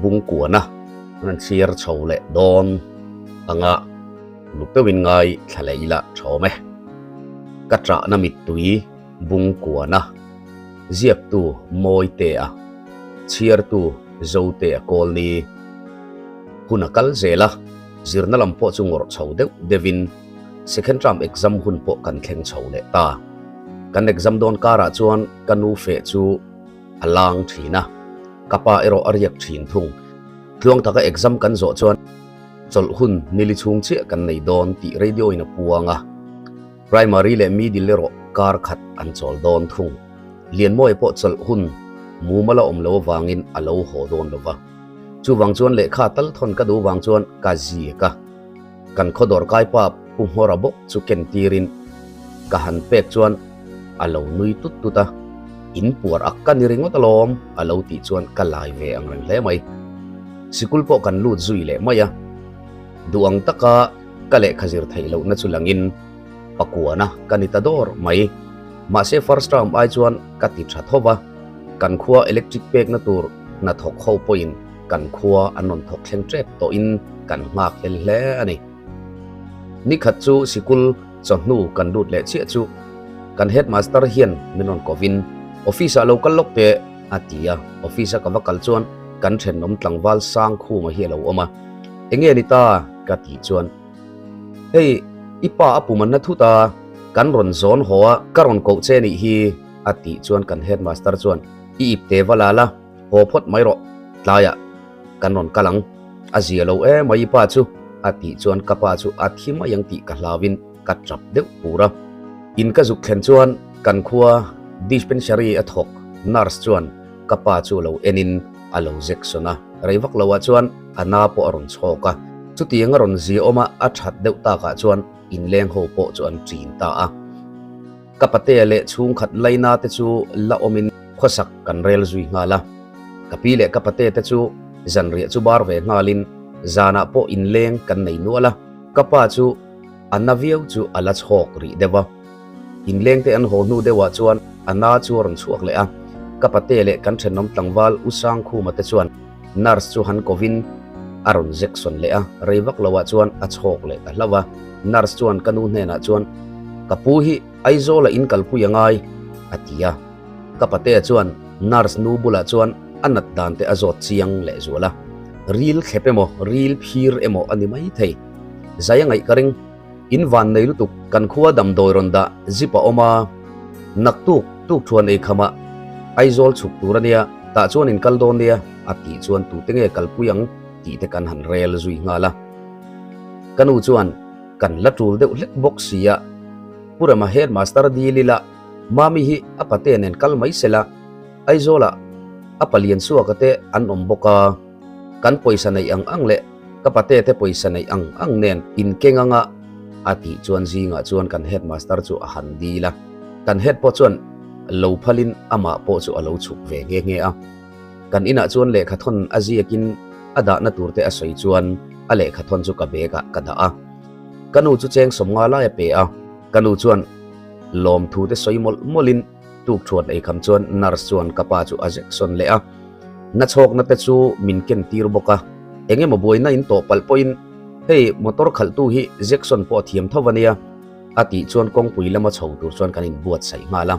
Bungkuana an chhiar chho leh dawn anga luk deuhin ngai thla leh ila thawm e. Ka ṭahna mittui Bungkuana ziaktu Mawitea, chhiartu Zotea Kawlni hun a kal zel a, zirna lam pawh chu ngawrh chho deuh deuhin second term exam hun pawh kan thleng chho leh ta. Kan exam dawn karah chuan ka nu feh chu a lang thin a, ka pa erawh a riak thin thung. Tluang taka exam kan zawh chuan chawlh hun nili chhung chiah kan nei dawn tih radio in a puang a, primary leh middle erawh kar khat an chawl dawn thung. Lianmawia pawh chawlh hun mumal a awm lo avangin a lo haw dawn lo va. Chuvang chuan lehkha tal thawn ka duh vang chuan ka ziak a. Kan khaw dawrkai pa Pu Hmawra bawk chu ken tirin ka han pek chuan a lo nui tut tut a, In puar ak ka ni ringawt alawm a lo tih chuan ka lai ve ang reng hle mai. Sikul pawh kan lut zui leh mai a, duh ang taka ka lehkha zir theih lohna chu langin pakuana ka ni ta dawr mai. Mahse first term ai chuan ka ti tha tho va, kan khua electric pekna tur hnathawk ho pawhin Kan khua an rawn thawk thleng tep tawhin kan nghak hlel hle a ni. Nikhat chu sikul chawhnu kan lut leh chiah chu kan headmaster hian min rawn kovin office ah lo kal lawk teh a ti a, office a ka va kal chuan kan thenawm tlangval Sangkhuma hi a lo awm a, Enge ni ta? ka tih chuan Hei i pa a pum an na thut a, kan rawn zawn haw a ka rawn koh che nih hi a tih chuan kan headmaster chuan I ip te va la la. Haw phawt mai rawh, tlaiah kan rawn kal ang, a zia lo em a i pa chu a tih chuan ka pa chu a thi mai ang tih ka hlauin ka tap deuh pur a. In ka zuk thlen chuan kan khua dispensary a thawk nurse chuan ka pa chu lo enin a lo zek sawn a, rei vak loah chuan a na pawh a rawn chhawk a, chutiang a rawn zia awm a a that deuh takah chuan inleng ho pawh chu an ṭin ta a. Ka patea leh chhungkhat laina te chu la awmin khawsak kan rel zui nghal a. Ka pi leh ka pate te chu zanriah chu bar ve nghalin zanah pawh inleng kan nei nual a. Ka pa chu a na viau chu a la chhawk rih deuh a. Inleng te an haw hnu deuhah chuan a na chu a rawn chhuak leh a. Ka pate leh kan thenawm tlangval U Sangkhuma te chuan nurse chu han kovin a rawn zek sawn leh a, rei vak loah chuan a chhawk leh ta hlauh a. Nurse chuan ka nu hnenah chuan, Ka pu hi Aizawla in kalpui a ngai, a ti a. Ka patea chuan nurse nu bulah chuan a nat dan te a zawt chiang leh zual a. Ril thlep emaw, ril phir emaw a ni mai thei. Zai a ngaih ka ring. In van nei lutuk kan khua damdawi rawn dah zip a awm a, naktuk tuk thuan ei khamah Aizawl chhuk tur a nia, tah chuan in kal dawn nia a tih chuan tute nge kalpui ang tih te kan han rel zui nghal a. Ka nu chuan kan la tul deuh hlek bawk si a, Pu Rema headmaster dil ila Mami hi a pate nen kal mai sela, Aizawlah a palian suaka te an awm bawk a, kan pawisa neih ang ang leh Ka pate te pawisa neih ang ang nen in keng anga a tih chuan zingah chuan kan headmaster chu a han dil a, kan head pawh chuan lo phalin amah pawh chu a lo chhuk ve nghe nghe a. Kan inah chuan lehkhathawn a ziakin a dahna tur te a sawi chuan a lehkhathawn chu ka bag ah ka dah a. Ka nu chu cheng sawmnga lai a pe a, ka nu chuan lawmthu te sawi mawlh mawlhin Tuk thuan ei kham chuan nurse chuan ka pa chu a zek sawn leh a, na chhawkna te chu min ken tir bawk a, eng emaw buaina in tawh palh pawhin hei motor khalhtu hi zek sawn pawh a thiam tho a nia a tih chuan kawngpui lama chho tur chuan kan inbuatsaih nghal a.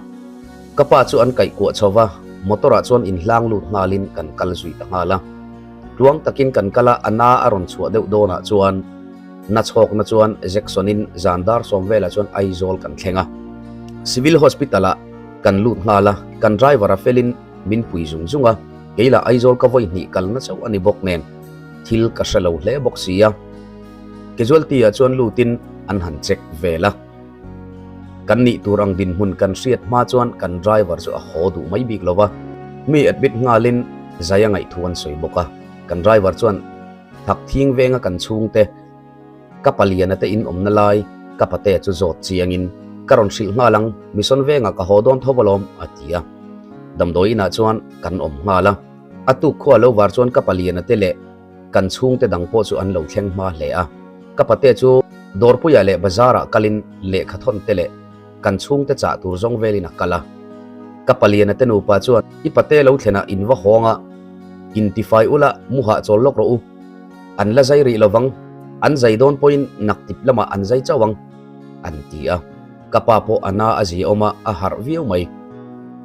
Ka pa chu an kaih kuah chho va, motor ah chuan inhlang lut nghalin kan kal zui ta nghal a. Tluang takin kan kal a, a na a rawn chhuah deuh dawnah chuan na chhawkna chuan Jackson-in zan dar sawm velah chuan Aizawl kan thleng a. Civil Hospital-ah kan lut nghal a, kan driver a felin min pui zung zung a, kei lah Aizawl ka vawi hnih kalna chauh a ni bawk nen thil ka hre lo hle bawk si a. Casualty-ah chuan lutin an han check vel a. Kan nih tur ang dinhmun kan hriat hma chuan kan driver chu a haw duh mai bik lo va, mi admit nghalin zai a ngaihthu an sawi bawk a. Kan driver chuan Thak thing venga kan chhungte, ka paliana te in awmna lai ka pate chu zawt chiangin ka rawn hrilh nghal ang, mission venga ka haw dawn tho alawm a ti a. Damdawi inah chuan kan awm nghal a, a tuk khua lo var chuan ka paliana te leh kan chhungte dang pawh chu an lo thleng hma hle a. Ka pate chu dawrpuiah leh bazarah kalin lehkha thawn te leh kan chhungte chah tur zawng velin a kal a. Ka paliana te nupa chuan i pate lo thlenah in va hawng a. Intifai ula mu hahchawl lawk rawh u. An la zai rih lovang, an zai dawn pawhin naktip lamah an zai chauh ang, an ti a. Ka pa pawh a na a zi awm a, a harh viau mai.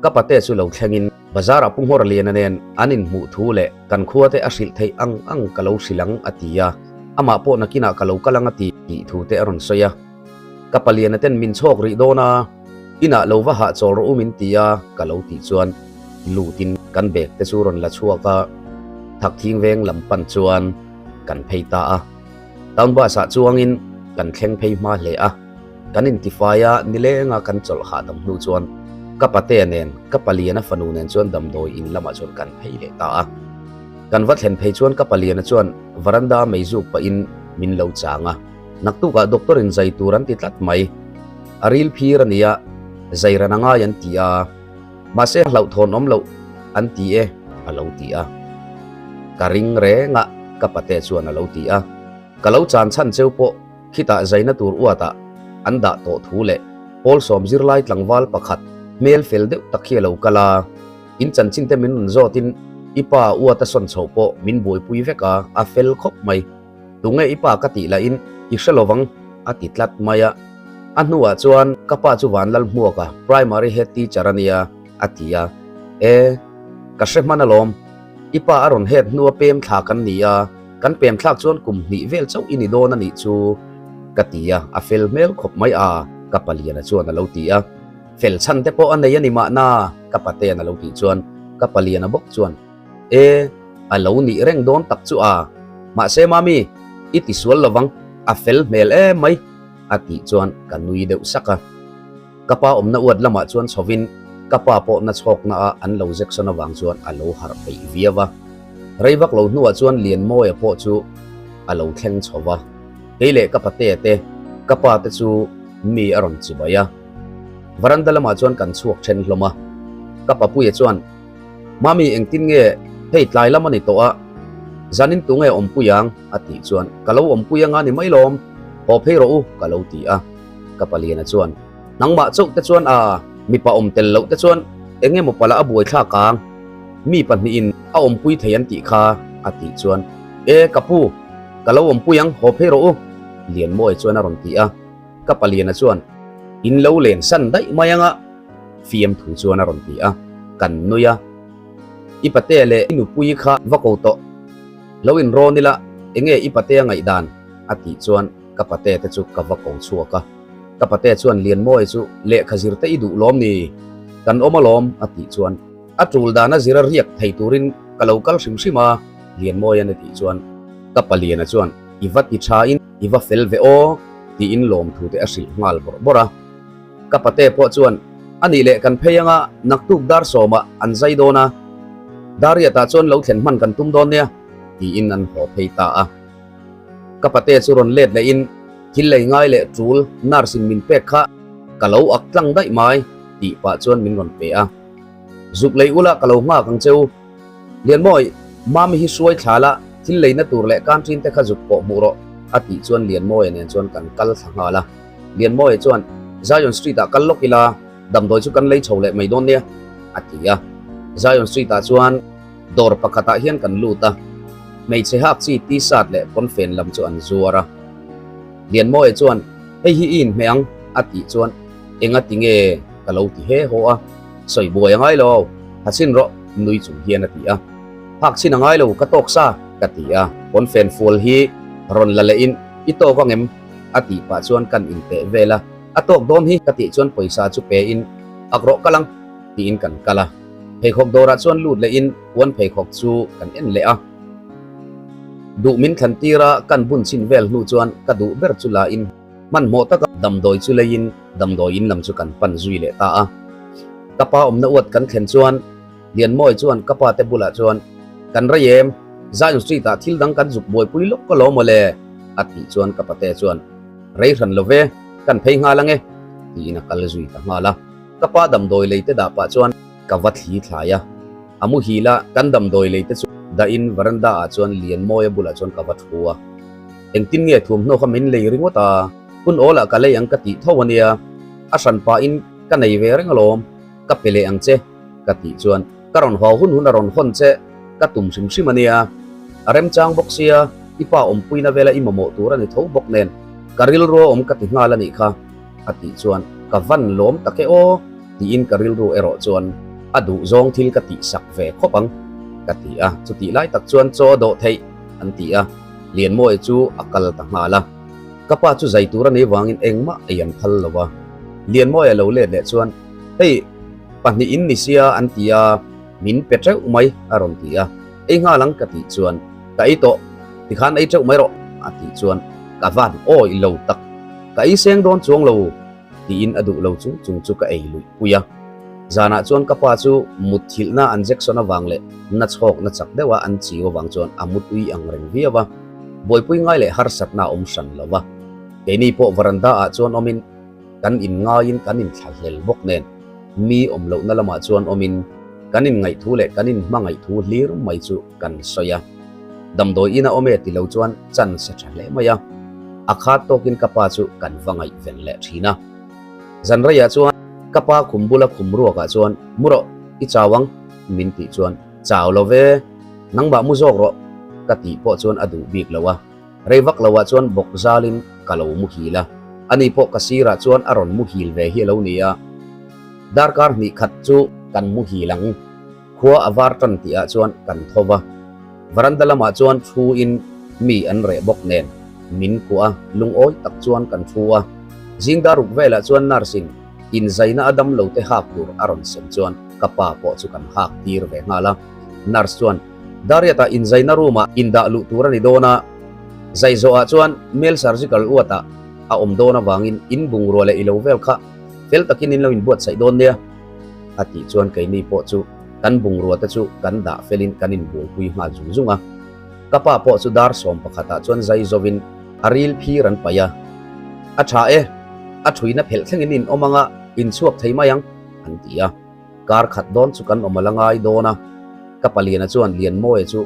Ka pate chu lo thlengin bazar ah Pu Nghawrliana nen an inhmuh thu leh kan khua te a hrilh theih ang ang ka lo hrilh ang a ti a, amah pawh nakinah ka lo kal ang a ti tih thu te a rawn sawi a. Ka paliana ten min chhawk rih dawn a, inah lo va hahchawl rawh u min ti a ka lo tih chuan lutin kan bag te chu rawn la chhuak a, Thakthing veng lam pan chuan kan phei ta a. Town bus ah chuangin kan thleng phei hma hle a, kan intifai a nilenga kan chawlh hahdam hnu chuan ka patea nen ka paliana fanu nen chuan damdawi in lamah chuan kan phei leh ta a. Kan va thlen phei chuan ka paliana chuan varanda mei zuk pahin min lo chang a, naktukah doctor in zai tur an ti tlat mai. A ril phir a nia, zai ran a ngai an ti a, mahse hlauhthawn awm loh an ti e a lo ti a. Ka ring reng a ka pate chuan a lo ti a. Ka lo chan chhan cheu pawh khitah zaina tur uatah an dah tawh thu leh Pawlsawm zirlai tlangval pakhat hmel fel deuh tak hi a lo kal a, in chanchin te min rawn zawtin i pa uat a sawn chhoh pawh min buaipui vek a, a fel khawp mai. Tunge i pa ka tih lahin i hre lovang a ti tlat mai a. A hnuah chuan ka pa chu Vanlalhmuaka primary head teacher a nia a ti a. E, ka hre hman alawm. I pa a rawn head hnua pem thla kan ni a, kan pem thlak chuan kum hnih vel chauh i ni dawn a nih chu ka ti a, a fel hmel khawp mai a ka paliana chuan a lo ti a. Fel chhan te pawh a nei a ni mahna ka patean a lo tih chuan ka paliana bawk chuan E, a lo nih reng dawn tak chu a, mahse mami, i ti sual lovang, a fel hmel em mai a tih chuan ka nui deuh sak a. Ka pa awmna uat lamah chuan chhovin ka pa pawh na chhawkna a an lo zeksawn avang chuan a lo harh peih viau a. Rei vak lo hnuah chuan Lianmawia pawh chu a lo thleng chho va. Kei leh ka patea te, ka pa te chu mi a rawn chibai a. Varanda lamah chuan kan chhuak then hlawm a. Ka papuia chuan, Mami engtin nge hei tlai lam a ni tawh a, zanin tunge awmpui ang? a tih chuan, Ka lo awmpui anga ni mai lawm, haw phei rawh u ka lo ti a. Ka paliana chuan, Nangmah chauh te chuan a, mipa awm tel loh te chuan eng emaw pala a buaithlak ang, mi pahnihin a awmpui thei an tih kha, a tih chuan, E ka pu, ka lo awmpui ang, haw phei rawh u, Lianmawia chuan a rawn ti a. Ka paliana chuan, In lo len san daih mai anga, fiamthu chuan a rawn ti a, kan nui a. I patea leh i nupui kha va ko tawh, lo inrawn ila, enge i patea ngaihdan? a tih chuan, Ka pate te chu ka va ko chhuak a, ka pate chuan Lianmawia chu lehkha zir te i duh lawm ni? Kan awm alawm a tih chuan a tul dana zira riak thei turin ka lo kal hrim hrim a Lianmawia'n a tih chuan ka paliana chuan i va ti tha in i va fel ve aw tiin lawmthu te a hrilh nghal bawrh bawrh a. Ka pate pawh chuan a nih leh kan phei anga naktuk dar sawmah an zai dawn a, Dariatah chuan lo thlen hman kan tum dawn nia tiin an haw phei ta a. Ka pate chu rawn let lehin thil lei ngai leh tul nurse in min pek kha ka lo ak tlang daih mai tih pah chuan min rawn pe a. Zuk lei ula ka lo nghak ang cheu. Lianmawi, Mami hi hruai thla la, thil leina tur leh canteen te kha zuk pawh hmuh rawh a tih chuan Lianmawia nen chuan kan kal thla nghal a. Lianmawia chuan Zion Street ah kal lawk ila damdawi chu kan lei chho leh mai dawn nia a ti a. Zion Street ah chuan Dawr pakhatah hian kan lut a, hmeichhe hak chi t-shirt leh pawnfen lam chu an zuar a. Lianmawia chuan, Hei hi i inhmeh ang, a tih chuan, Enga ti nge? ka lo ti he haw a, Sawi buai a ngai lo, ha chhin rawh, nui chung hian a ti a. Hak chhin a ngai lo, ka tawk sa, ka ti a. Pawnfen fual hi rawn la lehin, I tawk ang em? a tih pah chuan kan inteh vel a, A tawk dawn hi, ka tih chuan pawisa chu pein, Ak rawh kal ang, tiin kan kal a. Pheikhawk dawrah chuan lut lehin puan pheikhawk chu kan en leh a. Duh min thlan tir a kan bun chhin vel hnu chuan ka duh ber chu la in hmanhmawh taka damdawi chu leiin damdawi in lam chu kan pan zui leh ta a. Ka pa awmna uat kan thlen chuan Lianmawi chuan ka pa te bulah chuan kan rei em, Zion Street ah thil dang kan zuk buaipui lawk ka lo mawle a tih chuan ka pate chuan rei hran lo ve, kan phei nghal ange tiin a kal zui ta nghal a. Ka pa damdawi lei te dah pah chuan ka va thli thlai a, a muhil a, kan damdawi lei te chu dahin veranda ah chuan Lianmawia bulah chuan ka va thu a. Engtin nge thuamhnaw kha min lei ringawt a, hun awl ah ka lei ang ka tih tho ania, a hran pahin ka nei ve reng alawm, ka pe leh ang che ka tih chuan ka rawn haw hun hun a rawn hawn che. Ka tum hrim hrim a nia. A remchang bawk sia, i pa awmpuina vela i mamawh tur a ni tho bawk nen, ka rilru a awm ka ti nghal a nih kha, a tih chuan ka van lawm tak e aw, tiin ka rilru erawh chuan a duhzawng thil ka tihsak ve khawp ang, ka ti a. Chutih lai tak chuan chaw a dawh theih, an ti a, Lianmawia chu a kal ta nghal a. Ka pa chu zai tur a nei vangin engmah ei an phal lo va. Lianmawia lo let leh chuan, Hei, pahnih in ni sia an ti a, min pe teuh mai a rawn ti a. Ei nghal ang ka tih chuan, Ka ei tawh, tikhan ei teuh mai rawh a tih chuan, Ka van awi lo tak, ka ei seng dawn chuang lo tiin a duh lo chung chung chu ka ei luih pui a. Zanah chuan ka pa chu mutthilhna an jection avang leh na chhawkna chak deuha an chiu avang chuan a mutui ang reng viau a. Buaipui ngai leh harsatna a awm hran lo va. Keini pawh varanda ah chuan awmin kan inngaiin kan inthlahlel bawk nen mi awm lohna lamah chuan awmin kan inngaih thu leh kan inhmangaih thu hlir mai chu kan sawi a. Damdawi ina awm e ti lo chuan chance a tha hle mai a. A khat tawkin ka pa chu kan va ngaihven leh thin a. Zanreiah chuan ka pa khum bula khum ruakah chuan mu rawh i chau ang min tih chuan chau lo ve nangmah mu zawk rawh ka tih pawh chuan a duh bik lo a, rei vak lo ah chuan bawk zalin ka lo muhil a, ani pawh ka sirah chuan a rawn muhil ve hi a lo ni a, darkar hnih khat chu kan muhil ang. Khua a var tan tih ah chuan kan tho va, varanda lamah chuan thu in mi an reh bawk nen min kuah a, lungawi tak chuan kan thu a. Zing dar ruk velah chuan nurse in inzaina a dam lo te hak tur a rawn sem chuan ka pa pawh chu kan hak tir ve nghal a. Nurse chuan Dariat-ah inzaina room ah indah luh tur a ni dawn a, zai zawh ah chuan male surgical ward ah a awm dawn avangin in bungrua leh ilo vel kha fel takin in lo inbuatsaih dawn nia. A tih chuan keini pawh chu kan bungrua te chu kan dah felin kan inbuaipui nghal zung zung a. Ka pa pawh chu dar 11 ah chuan zai zovin a ril phir an paih a. A tha e, a thuina phelh thlengin in awm anga in chhuak thei mai ang, an ti a. Kar khat dawn chu kan awm a la ngai dawn a. Ka paliana chuan Lianmawia chu,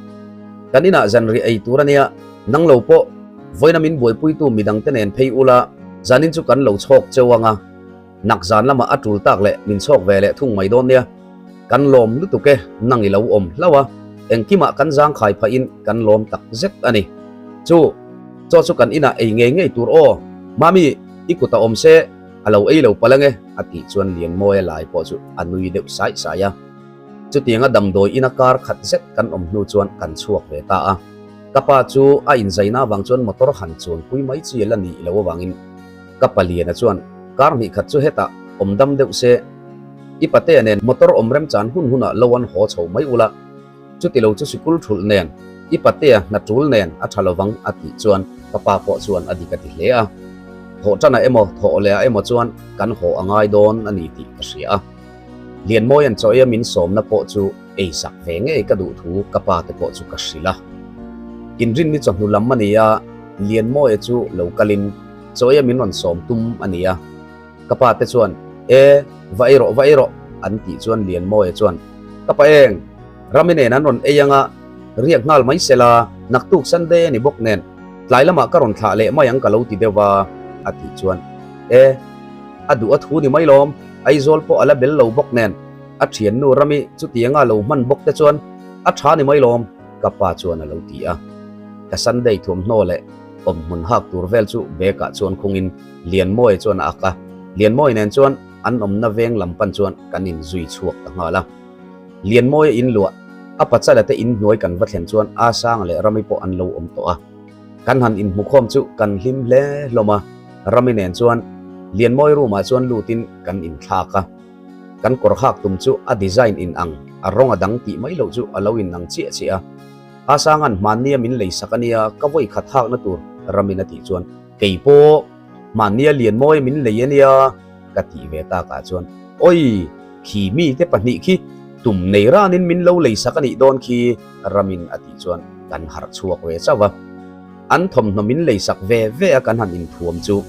Kan inah zanriah ei tur a nia, nang lo pawh vawiina min buaipuitu midangte nen phei ula zanin chu kan lo chhawk cheu anga. Nak zan lamah a tul tak leh min chhawk ve leh thung mai dawn nia. Kan lawm lutuk e, nang i lo awm hlauh a, engkimah kan zangkhai phahin kan lawm tak zet a ni. Chu, chaw chu kan inah ei ngei ngei tur aw, Mami, i kut a awm se, a lo ei lo palh ange, a tih chuan Lianmawia lai pawh chu a nui deuh saih saih a. Chutianga damdawi ina kar khat zet kan awm hnu chuan kan chhuak ve ta a. Ka pa chu a inzaina avang chuan motor han chuanpui mai chi la nih loh avangin, Ka paliana chuan kar hnih khat chu hetah awm dam deuh se, i patea nen motor awm remchan hun hunah lo an haw chho mai ula, chuti lo chu sikul thulh nen, i patea hna tul nen a tha lovang a tih chuan ka pa pawh chuan a dik a ti hle a. Thawh tanah emaw thawh lehah emaw chuan kan haw a ngai dawn a ni tih ka hria a. Lianmawia'n chaw eia min sawmna pawh chu eisak ve ngei ka duh thu ka pa te pawh chu ka hrilh a. Inrinni chawhnu lam a ni a, Lianmawia chu lo kalin Chawia min rawn sawm tum a ni a, ka pa te chuan, E, va ei rawh, va ei rawh, an tih chuan Lianmawia chuan, Ka pa eng, Rami nen an rawn ei anga, riak nghal mai se la, naktuk Sunday a ni bawk nen, tlai lamah ka rawn thlah leh mai ang ka lo ti deuh va, a tih chuan, E, a duh a thu ni mai lawm, Aizawl pawh a la bel lo bawk nen, a thiannu Rami chutianga lo hman bawk te chuan a tha ni mai lawm, ka pa chuan a lo ti a. Ka Sunday thuamhnaw leh Awmhmun hak tur vel chu bag ah chuan khungin Lianmawia chuan a ak a, Lianmawia nen chuan an awmna veng lam pan chuan kan in zui chhuak ta nghal a. Lianmawia in luah, a pachala te in hnuai kan va thlen chuan Asanga leh Rami pawh an lo awm tawh a. Kan han inhmukhawm chu kan hlim hle hlawm a, Rami nen chuan Lianmawia room ah chuan lutin kan inthlak a. Kan kawr hak tum chu a design in ang, a rawng a dang tih mai loh chu a lo in ang chiah chiah a. A sangan hmannia min lei sak a nia, ka vawi khat hakna tur Ramin a tih chuan, Kei pawh hmannia Lianmawia min lei a nia, ka tih ve takah chuan, Awi! Khi mite pahnih khi tum nei ranin min lo lei sak a nih dawn khi, Ramin a tih chuan kan harh chhuak ve chauh a. An thawmhnaw min lei sak ve ve a kan han inthuam chu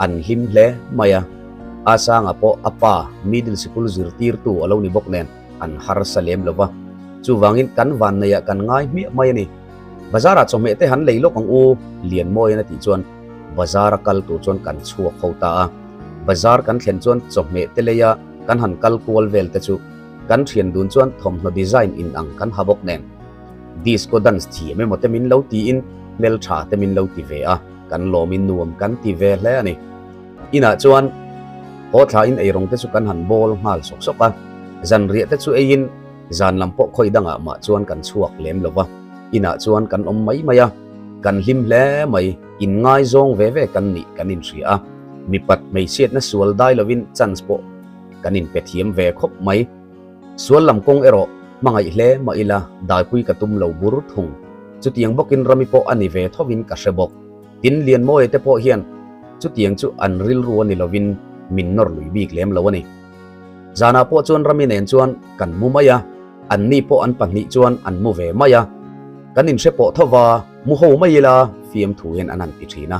an hlim hle mai a. A sanga pawh a pa middle sikul zirtirtu a lo ni bawk nen, an harsa lem lo va, chuvangin kan vanneiah kan ngai hmiah mai a ni. Bazarah chawhmeh te han lei lawk ang u, Lianmawiin a tih chuan bazar a kal tur chuan kan chhuak ho ta a. Bazar kan thlen chuan chawhmeh te leia kan han kal kual vel te chu kan thian dun chuan thawmhnaw design in ang kan ha bawk nen. Disco dance thiam emaw te min lo tiin hmeltha te min lo ti ve a, kan lawmin nuam kan ti ve hle a ni. Inah chuan haw thlain eirawng te chu kan han bawl nghal sawk sawk a, zanriah te chu eiin zan lam pawh khawi dangah mah chuan kan chhuak lem lo va, inah chuan kan awm mai mai a, kan hlim hle mai, inngaizawng ve ve kan nih kan inhria a, mipat hmeichhiatna sual dai lovin chance pawh kan inpe thiam ve khawp mai. Sual lam kawng erawh hmangaih hle mah ila daipui ka tum lo bur thung. Chutiang bawkin Rami pawh a ni ve thovin ka hre bawk. Tin, Lianmawia te pawh hian chutiang chu an rilru a ni lovin min nawr lui bik lem lo a ni. Zanah pawh chuan Rami nen chuan kan mu mai a, anni pawh an pahnih chuan an mu ve mai a. Kan inhre pawh tho va, mu ho mai ila fiamthu hian an han ti thin a,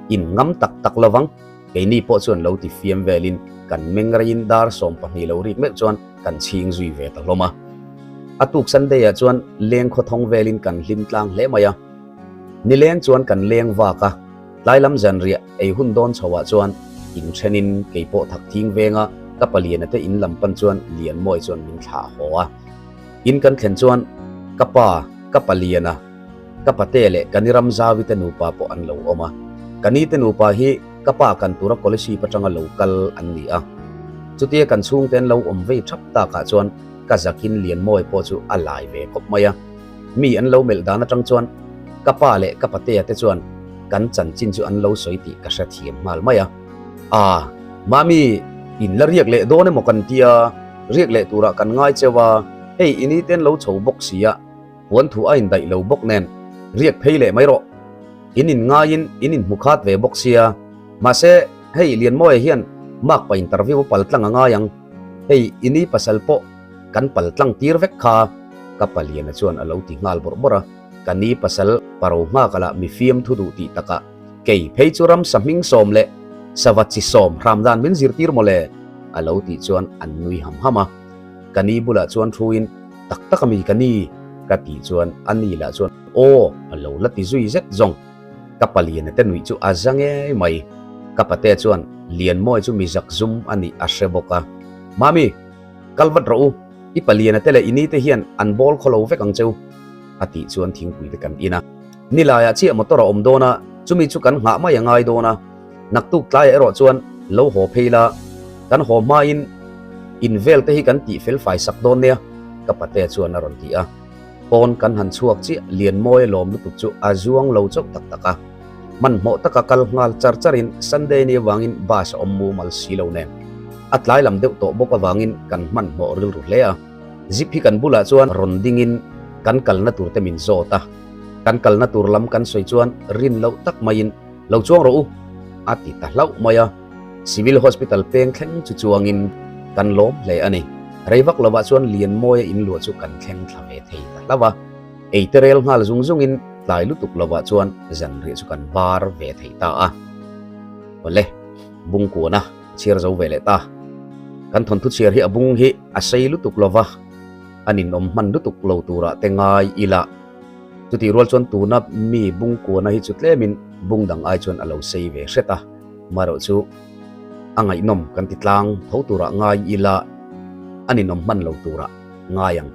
in ngam tak tak lovang. Keini pawh chuan lo ti fiam velin kan meng reiin dar 12 lo rik meuh chuan kan chhing zui ve ta hlawm a. A tuk Sunday ah chuan leng khawthawng velin kan hlim tlang hle mai a. Nileng chuan kan leng vak a, tlai lam zanriah ei hun dawn chho ah chuan inthenin kei pawh thak thing venga ka paliana te in lam pan chuan Lianmawi chuan min thlah haw a. In kan thlen chuan ka pa, ka paliana, Ka pate leh ka ni Ramzavi te nupa pawh an lo awm a. Ka ni te nupa hi ka pa kan tura Kolasib atanga lo kal an ni a. Chutia kan chhungte an lo awm vei thap takah chuan ka zakin Lianmawi pawh chu a lai ve khawp mai a. Mi an lo melh dan atang chuan ka pa leh ka patea te chuan kan chanchin chu an lo sawi tih ka hrethiam nghal mai a. Aa, Mami, in la riak leh dawn emaw kan tia, riak leh turah kan ngai cheu a, hei i ni te an lo chho bawk sia. Puan thu a indaih lo bawk nen riak phei leh mai rawh. In inngaiin in inhmu khat ve bawk sia. Mahse, hei Lianmawia hian Mark pa interview a pal tlang a ngai ang. Hei i ni pasal pawh kan pal tlang tir vek kha ka pa Liana chuan a lo ti nghal bawrh bawrh a. Ka ni pasal paro nghak alah mi fiam thu duh tih takah kei phei chu ramsa hming sawm leh sava chi sawm hram dan min zirtir mawle a lo tih chuan an nui ham ham a. Ka ni bulah chuan thuin tak tak a mi ka ni ka tih chuan a ni lah chuan aw a lo la ti zui zet zawng. Ka pa Liana te nuih chu a za ngei mai. Ka pate chuan Lianmawi chu mi zak zum a nih a hre bawk a. Mami, kal vat rawh u, i pa Liana te leh i ni te hian an bawl khaw lo vek ang cheu a tih chuan thingpui te kan in a. Nilaiah chiah motor a awm dawn a, chumi chu kan nghah mai a ngai dawn a. Naktuk tlaiah erawh chuan lo haw phei la, kan haw hmain in vel te hi kan tih fel fai sak dawn nia, ka pate chuan a rawn ti a. Pawn kan han chhuak chiah Lianmawia lawm lutuk chu a zuang lo chauh tak tak a. Hmanhmawh taka kal nghal char charin Sunday ni avangin bus a awm mumal si lo nen. A tlai lam deuh tawh bawk avangin kan hmanhmawh rilru hle a. Zip hi kan bulah chuan rawn dingin kan kalna tur te min zawt a. Kan kalna tur lam kan sawi chuan rin loh tak maiin Lo chuang rawh u, a ti ta hlauh mai a. Civil Hospital peng thleng chu chuangin kan lawm hle a ni. Rei vak lovah chuan Lianmawia in luah chu kan thleng thla ve thei ta hlauh a. Ei te rel nghal zung zungin tlai lutuk lovah chuan zanriah chu kan bar ve thei ta a. Awle, bung kuana chhiar zo ve leh ta. Kan thawnthu chhiar hi a bung hi a sei lutuk lova, a ninawm hman lutuk lo turah te ngai ila. Chutih rual chuan tuna mi bung kuana hi chu tlemin bung dang ai chuan a lo sei ve hret a, marawh chu a ngaihnawm kan ti tlang tho turah ngai ila a ninawm hman lo turah ngai ang.